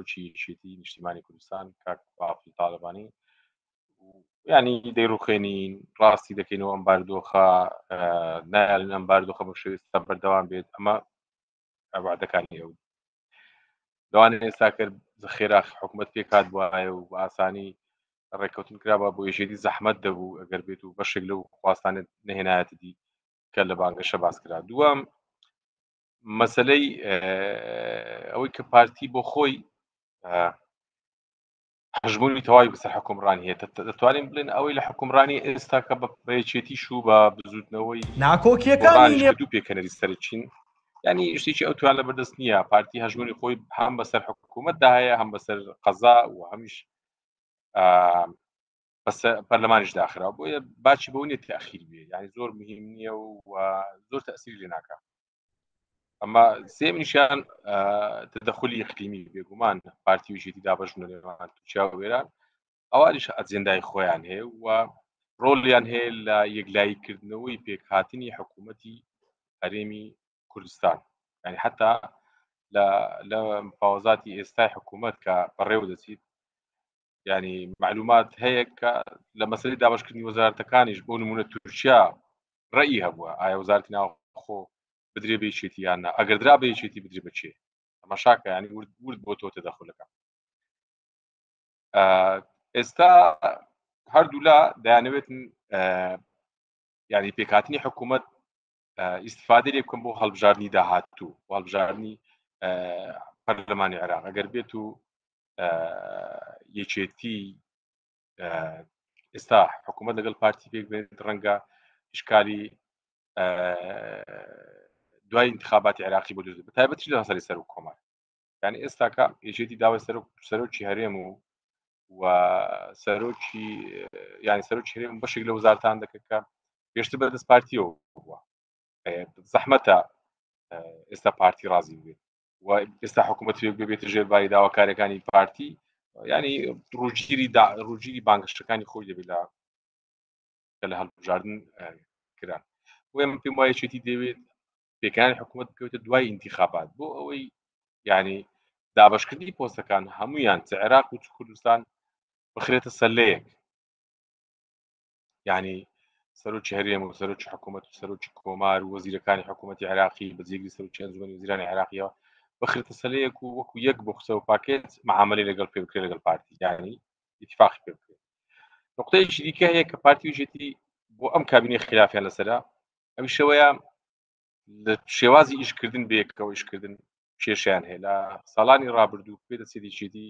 سەرۆکی یەکێتی نیشتیمانی کوردستان کاک بافڵ تاڵەبانی، ینی دەیڕوخێنین، ڕاستی دەکەینەوە ئەم باردۆخە، نایەڵین ئەم باردۆخە بە شێوەی بەردەوام بێت. ئەمە وعدەکانی ئەو لەوانە ئێستا کرد خێرا حکوومەت پێکات وایە و بە ئاسانی ڕێککەوتن کرابا بۆ یەکێتی زەحمەت دەبوو ئەگەر بێت و بەشێک لەو خواستانێت نهێنایەتە دی کە لە بانگەشە باس کرا. دووەم مەسلەی ئەوەی کە پارتی بۆ خۆی هەژمونی تەواوی بەسەر حکومڕانی هەیە، دەتوانین بڵێن ئەوەی لە حکومڕانی ئێستا کە بە یەکێتی شوو بە بزوتنەوەی ناکۆکیەکانی دوو پێکەنەری سەرچین، ینی شتێکی ئەو توان لە بەردەست نییە. پارتی هەژمونی خۆی هەم بەسەر حکوومەتدا هەیە، هەم بەسەر قەزا و هەمیش بەسەر پەرلەمانیش داخرا، بۆیە باچی بەو نیە تاخیر بێ، یعنی زۆر مهم نییە و زۆر تەسیری لێ ناکە. ئەمە سێ نیشان تدەخلی ئیقلیمی، بێگومان پارتی و یەکێتی دابەش بوون لە نێوان تورکیا و ئێران، ئەوانیش ئەجێندای خۆیان هەیە و ڕۆڵیان هەیە لە یەکلاییکردنەوەی پێکهاتنی حکوومەتی هەرێمی کوردستان. یعنی حتا لە مفاوەزاتی ئێستای حکوومەت کە بەڕێوە دەچیت، ینی معلومات هەیە کە لە مەسەری دابشکردنی وەزارەتەکانیش بۆ نمونە تورکیا ڕێی هەبووە ئایا وەزارەتی ناوخۆ بدرێ بە یەکێتی یان نا، ئەگەر درا بە یەکێتی بدرێ بە کێ؟ تەماشاکە، ینی ورد ورد بۆ تۆ تێدەخولەکە. ئێستا هەردوولا دەیانەوێت ینی پێکهاتنی حکوومەت ئیسفادە لێ بکەم بۆ هەڵبژاردننی داهاتوو و هەڵبژاردننی پەرلەمانی عێراق. ئەگەر بێت و یەکێتی ئێستا حکوومەت لەگەڵ پارتی پێک بێت، ڕەنگە ئشکالی دوای انتخاباتی عێراقی بۆ دروست بە تایبەتی لە سەری سەرۆک کۆمار. یعنی ئێستاکە یەکێتی داوای سەرۆک سەرۆکی هەرێم و و سەرۆکی یعنی سەرۆکی هەرێم بەشێک لە وەزارتان دەکە کە پێشتر بەدەست پارتیەوە بووە. زەحمەتە ئێستا پارتی ڕازی بێت و ئێستا حکوومەت ببێتە ژێر باری داواکاریەکانی پارتی، ینی ڕووگیری ڕووگیری بانگەشەکانی خۆی دەبێت لە کە لە هەڵبژاردن کران. بۆیە من پێم وایە یەکێتی دەوێت پێکانی حکوومەت بکەوێتە دوای ئینتیخابات بۆ ئەوەی ینی دابشکردنی پۆستەکان هەمویان چ عێراق و چ کوردستان بخرێتە سەلەیەک، ینی سەرۆکی هەرێم و سەرۆکی حکوومەت و سەرۆکی کۆمار و وەزیرەکانی حکوومەتی عێراقی بە جێگری سەرۆکی ئەنجومەنی وەزیرانی عێراقیەوە بخرێتە سەلەیەک و وەکو یەک بۆخچە و پاکێت معاملەی لەگەڵ پێ بکرێت لەگەڵ پارتی، ینی ئیتفاقی پێ بکرێت. نقطەیەکی دیکە هەیە کە پارتی و یەکێتی بۆ ئەم کابینەی خلافیان لەسەرە، ئەویشەوەیە لە شێوازی ئیشکردن بەیەکەوە ئیشکردن کێشیان هەیە. لە ساڵانی ڕابردوو پێ دەچێت یەکێتی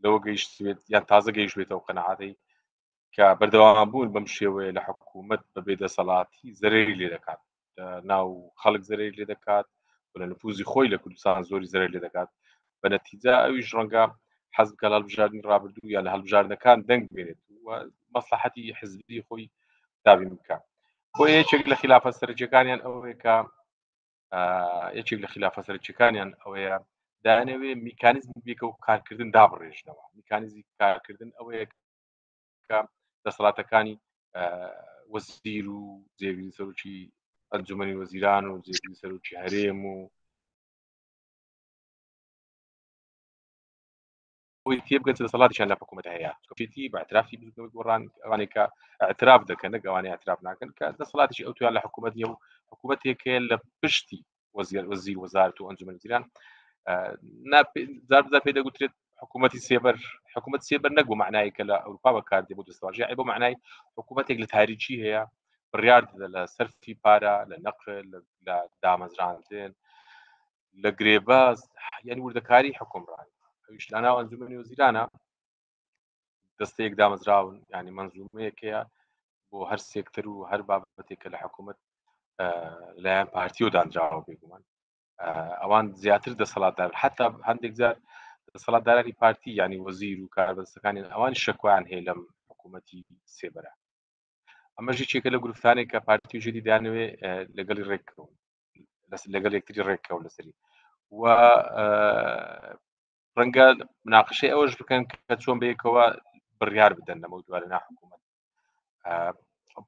لەوە گەیشتبێت یان تازە گەیشتبێتەوە قەناعەتەی کە بەردەوام بوون بەم شێوەیە لە حکوومەت بە بێدەسەڵاتی زەرەری لێ دەکات، ناو خەڵک زەرەری لێ دەکات و لە نفوزی خۆی لە کوردستان زۆری زەرەر لێ دەکات. بە نەتیجە ئەویش ڕەنگە حەز بکە لە هەڵبژاردنی ڕابردوو یان لە هەڵبژاردنەکان دەنگ بێنێت و مەسلحەتی حزبی خۆی دابین بکە. بۆ یەکێک لە خلافە سەرەکیەکانیان ئەوەیە کە یەکێک لە خلافە سەرەکیەکانیان ئەوەیە دانەوێ میکانیزمی بێکە و کارکردن دابڕێژنەوە. میکانیزمی کارکردن ئەوەیە کە دەسەڵاتەکانی وەزیر و جێگری سەرۆکی ئەنجومەنی وەزیران و جێگری سەرۆکی هەرێم و ئەوەی تێبگەن چ دەسەڵاتیشان لە حکوومەت هەیە. چێتی بە اعترافی بزوتنەوەی گۆڕان ئەوانەی کە اعتراف دەکەن نەک ئەوانەی اعتراف ناکەن کە دەسەڵاتیشی ئەو تویان لە حکوومەت نییە و حکوومەتێک هەیە لە پشتی وەزیر وەزیر وەزارەت و ئەنجومەن وەزیران زار بزار پێ دەگوترێت حکوومەتی سێبەر. حکوومەت سێبەر نەک بۆ معنای کە لە ئەوروپا بەکاردێ بۆ دەستەواژە، بۆ معنای حکوومەتێک لە تاریکی هەیە بڕیار دەدە لە سەرفی پارە، لە نەقل، لە دامەزراندن، لە گرێبەست، یعنی وردەکاری حکومڕانی. ئەویش لە ناو ئەنجومەنی وەزیرانە دەستەیەک دامەزراون، یعنی منزومەیەک هەیە بۆ هەر سێکتەر و هەر بابەتێک کە لە حکوومەت لایەن پارتی و دانراوە. بێگومان ئەوان زیاتر دەسەڵاتدار، حتا هەندێک جار دەسەڵاتدارانی پارتی ینی وەزیر و کاربەدەستەکانیان ئەوان شەکوان هەیە لەم حکوومەتی سێبەرە. ئەمەش یەکێکە لە گرفتانێک کە پارتی و ژێری دانەوێ لەگەڵی ڕێککەون، لەگەڵ یەکتری ڕێککەون لەسەری و ڕەنگە مناقشەی ئەوەش بکەن کە چۆن بەیەکەوە بڕیار بدەن لەمە دوارە نا حکوومەت.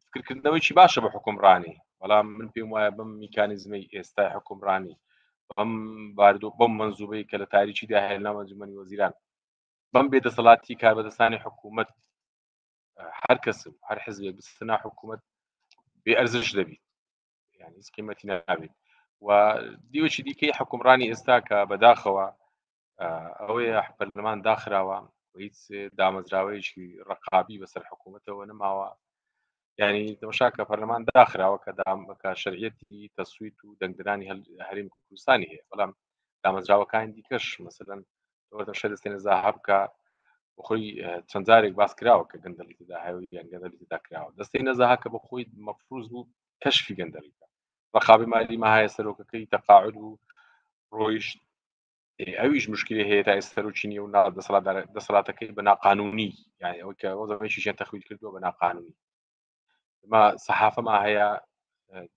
فکرکردنەوەیکی باشە بە حکومڕانی، بەڵام من پێم وایە بەم میکانیزمەی ئێستای حکومڕانی بەم باردۆ بەم مەنزوبەی کە لە تاریکیدا هەیە لەناو ئەنجومەنی وەزیران، بەم بێدەسەڵاتی کاربەدەستانی حکوومەت، هەر کەس و هەر حزبێک بچێتە ناو حکوومەت بێ ئەرزش دەبیت، یعنی هیچ قیمەتی نابێت. و دیوەکی دیکەی حکومڕانی ئێستا کە بەداخەوە ئەوەیە پەرلەمان داخراوە و هیچ دامەزراوەیەکی ڕقابی بەسەر حکوومەتەوە نەماوە. یعنی تەماشا کە پەرلەمان داخراوە کە کە شەرعیەتی تەسویت و دەنگدرانی هەرێمی کوردستانی هەیە، بەڵام دامەزراوەکانی دیکەش مەسەلەن تەماشا دەستێنە زاهە بکە، بەخۆی چەند جارێک باس کراوە کە گەندەڵی تێدا هەیە و یان گەندەڵی تێدا کراوە. دەستەی نەزاهە کە بە خۆی مەفروز بوو کەشفی گەندەڵی بکە. ڕقابی مالی ما هەیە، سەرۆکەکەی تەقاعد و ڕۆیشت، ئەویش مشکلی هەیە تا ئێستا سەرۆکی نییە و دەسەڵاتەکەی بە ناقانونی، یعنی ئەوەی کە وەزارەتێکیان تەخویل کردووە بە ناقانونی. ما سەحافەمان هەیە،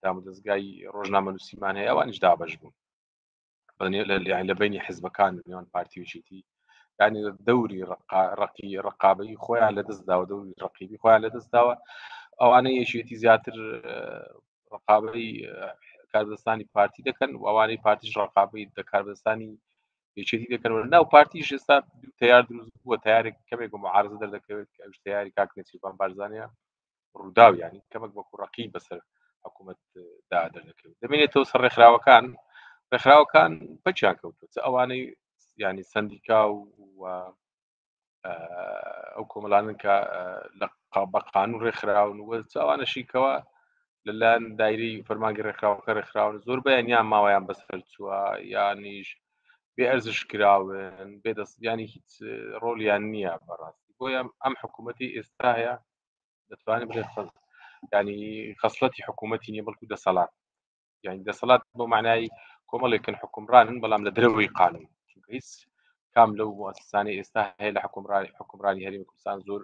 دامودەزگای ڕۆژنامەنووسیمان هەیە، ئەوانیش دابەش بوون لە بینی حزبەکان نێوان پارتی و یەکێتی، یعنی دەوری ڕقابەی خۆیان لەدەست داوە، دەوری ڕقیبی خۆیان لەدەست داوە. ئەوانەی یەکێتی زیاتر ڕقابەی کاربەدەستانی پارتی دەکەن و ئەوانەی پارتیش ڕقابەی کاربەدەستانی یەکێتی دەکەن. و ناو پارتیش ئێستا دوو تەیار دروست بووە، تەیارێک کەمێک بە معارزە دەردەکەوێت کە ئەویش تەیاری کاک نێچیرڤان بارزانیە، ڕووداو، یعنی کەمێک وەکو ڕقیب بەسەر حکوومەت دا دەردەکەوێت. دەمێنێتەوە سەر ڕێکخراوەکان، ڕێکخراوەکان پەکیان کەوتووە، چ ئەوانەی یعنی سەندیکا و ئەو کۆمەڵانن کە لە بە قانون ڕێکخراون و چ ئەوانەشی کەوا لەلایەن دایرەی فەرمانگی ڕێکخراوەکە ڕێکخراون، زۆر بەیان یان ماوەیان بەسەر چووە یانیش بێ ئەرزش کراون، بێ دەست، ینی هیچ ڕۆلیان نییە بەڕاستی. بۆیە ئەم حکوومەتی ئێستا هەیە دەتوانێت بڵێ ینی خەسڵەتی حکوومەتی نییە بەڵکو دەسەڵات، یعنی دەسەڵات بۆ معنای کۆمەڵێکن حکومڕانن بەڵام لە دەرەوەی قانون، چونکە هیچ کام لەو موسسانەی ئێستا هەیە لە حکومڕانی هەرێمی کوردستان زۆر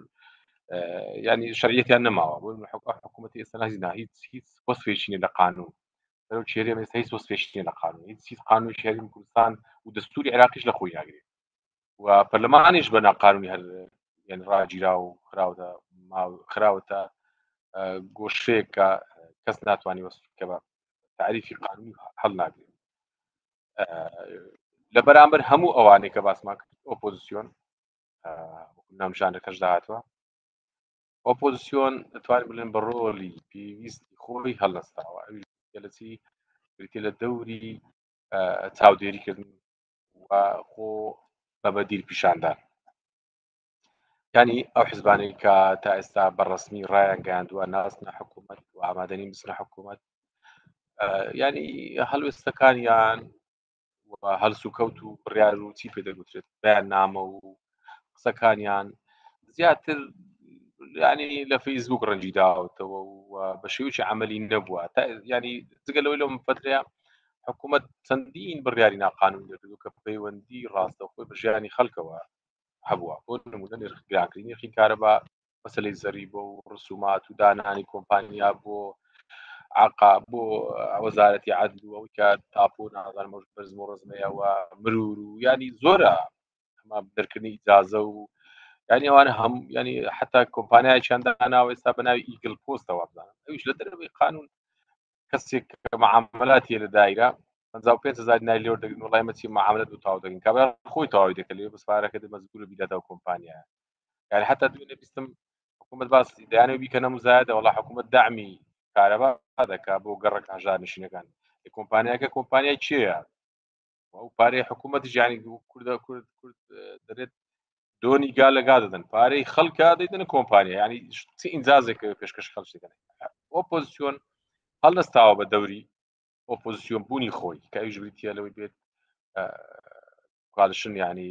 ینی شەرعیەتیان نەماوە. بۆ حکوومەتی ئێستا نازینا هیچ وەسفێکی نیە لە قانون، سەرۆکی هەرێم ئێستا هیچ وەسفێکی نیە لە قانون، هیچ قانونی هەرێمی کوردستان و دەستوری عێراقیش لە خۆی ناگرێت و پەرلەمانیش بە ناقانونی هەر یعنی ڕاگیرا و خراوەتە گۆشەیەک کە کەس ناتوانانی وەسف کە بە تعریفی قانونی هەڵ ناگرێت. لە بەرامبەر هەموو ئەوانەی کە باسمان کرد ئۆپۆزیسیۆن نامژانەکەش داهاتوە، ئۆپۆزیسیۆن دەتوانین بڵێن بە ڕۆلی پێویستی خۆی هەڵنەستاوە، ئەویش لە چی بریتیە لە دەوری چاودێریکردن و خۆ بە بەدیل پیشاندان. ینی ئەو حزبانەی کە تا ئێستا بە ڕسمی ڕایان گەیاندووە ناسنە حکوومەت و ئامادەنی بچنە حکوومەت، ینی هەڵوێستەکانیان و هەلس و کەوت و بڕیار و چی پێ دەگوترێت بەیان نامە و قسەکانیان زیاتر ینی لە فەیسبوک ڕەنجی داوەتەوە و بە شێوەیەکی عملی نەبووە. ینی جگە لەوەی لەم فترەیە حکوومەت چەندین بڕیاری ناقانونی دەکرد کە پەیوەندی ڕاستەوخۆی بە ژیانی خەڵکەوە هەبووە، بۆ نمونە نرخ گرانکردنی نرخی کارەبا، مەسەلەی زەریبە و ڕسومات و دانانی کۆمپانیا بۆ عقا بۆ وەزارەتی عەدل و ئەوەی کە تاپۆ نازانم ئەو بەرزم و ڕزمەیە و مرور و ینی زۆرە ئەمە دەرکردنی ئیجازە و ینی ئەوانە هەم ینی حتا کۆمپانیایەکیان داناوە ئێستا بە ناوی ئیگل پۆستەوە بزانم، ئەویش لە دەرەوەی قانون کەسێک کە معاملاتی لە دایرە 55,000 دیناری لێ وەردەگرن، وەڵای مەچی معاملات بۆ تەواو دەکەن، کابرا خۆی تەواوی دەکەن لێ بەس پارەکە دە مەجبورە بیداتەوە کۆمپانیا. یعنی حتا دوێنێ بیستم حکوومەت باس دەیانەوە بیکەنە مزایدە، وەڵا حکوومەت دەعمی کارەبا دەکا بۆ گەڕەک هەژارنشینەکان. کۆمپانیاکە کۆمپانیای کێیە؟ ئەو پارەی حکوومەت ژیانی کوردە کورد کورد دەرێت دۆنی گا لە گا دەدەن، پارەی خەڵکە دەیدەنە کۆمپانیا، ینی چ ئینجازێک پێشکەش خەڵکی دەکەن؟ ئۆپۆزیسیۆن هەڵنەستاوە بە دەوری ئۆپۆزیسیۆن بوونی خۆی کە ئەویش بریتیە لەوەی بێت coalition، ینی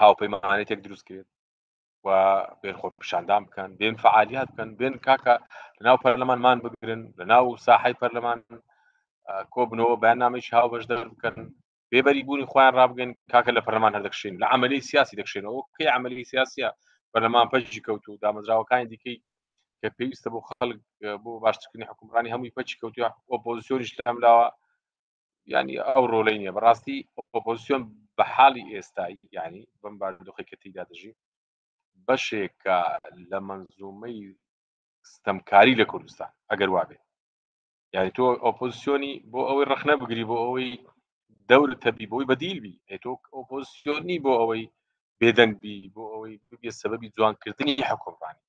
هاوپەیمانێتێک دروست کرێت و بێن خۆپیشاندان بکەن، بێن فعالیات بکەن، بێن کاکە لەناو پەرلەمانمان بگرن، لەناو ساحەی پەرلەمان کۆبنەوە، بەیاننامەیەکی هاوبەش دەربکەن، بێبەری بوونی خۆیان ڕابگەن، کاکە لە پەرلەمان هەر دەکشێن، لە عملی سیاسی دەکشێنەوە. کەی عملی سیاسیە؟ پەرلەمان پەکی کەوت و دامەزراوەکانی دیکەی کە پێویستە بۆ خەڵک بۆ باشترکردنی حکومڕانی هەمووی پەکی کەوتووە، ئۆپۆزیسیۆنیش لەملاوە ینی ئەو ڕۆلەی نییە. بەڕاستی ئۆپۆزیسیۆن بە حاڵی ئێستای ینی بەم بارودۆخی کە تێیدا دەژی بەشێکە لە منزومەی ستەمکاری لە کوردستان. ئەگەر وابێت یعنی تۆ ئۆپۆزیسیۆنی بۆ ئەوەی ڕەخنە بگری، بۆ ئەوەی دەورت هەبی بۆی بەدیل بی. ئێ تۆ ئۆپۆزیسیۆن نی بۆ ئەوەی بێدەنگ بی، بۆ ئەوەی ببیە سەبەبی جوانکردنی حکومڕانی.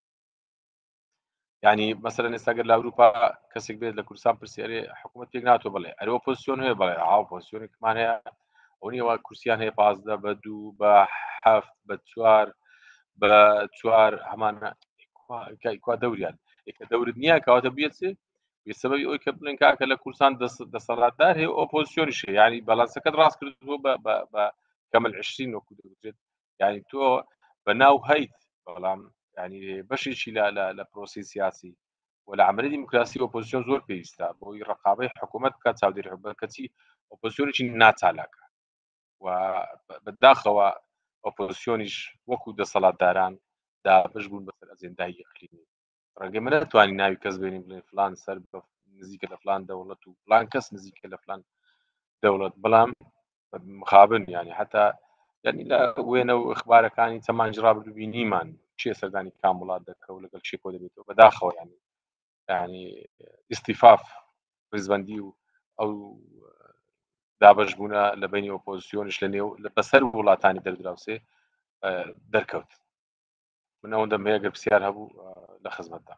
یعنی مەسەلەن ئێستا گەر لە ئەوروپا کەسێک بێت لە کوردستان پرسی ئەرێ حکوومەت پێک ناتۆ، بڵێ ئەرێ ئۆپۆزیسیۆن هەیە، بڵێ ئا ئۆپۆزیسیۆنێکمان هەیە، ئەو نییە وا کورسیان هەیە 15 بە 2 بە 7 بە 4 بە 4 هەمان کوا دەوریان کە دەورت نییە کەواتە بێت چێ سەبەبی ئەوی کە بڵێن کاکە لە کوردستان دەسەڵاتدار هەیە ئۆپۆزیسیۆنیش هەیە، یعنی بەڵانسەکەت ڕاست کردووە بە کەمل 20 وەکو دەگوترێت، یعنی تۆ بە ناو هەیت بەڵام یعنی بەشێکی لە لە لە پرۆسی سیاسی و لە عملی دیموکراسی ئۆپۆزیسیۆن زۆر پێویستە بۆی ڕقابەی حکوومەت بکات، چاودێری حکوومەت، کەچی ئۆپۆزیسیۆنێکی ناچالاکە و بەداخەوە ئۆپۆزیسیۆنیش وەکو دەسەڵاتداران دابش بوون بەسەر ئەجێندای ئیقلیمی. ڕەنگە من نەتوانی ناوی کەس بێنین بڵێن فلان سەر بە نزیکە لە فلان دەوڵەت و فلان کەس نزیکە لە فلان دەوڵەت، بەڵام مخابن ینی حتا یعنی لە وێنە و ئەخبارەکانی چەمانجی ڕابردوو بینیمان چێ سەردانی کام وڵات دەکە و لەگەڵ چێ کۆ دەبێتەوە. بەداخەوە ینی ئیسیفاف ڕیزبندی و ئەو دابش بوونە لە بینی ئۆپۆزیسیۆنیش لە نێو لە بەسەر وڵاتانی دەردراوسێ دەرکەوت. من ئەوەندەم هەیە، گەر پرسیار هەبوو لە خزمەتدا.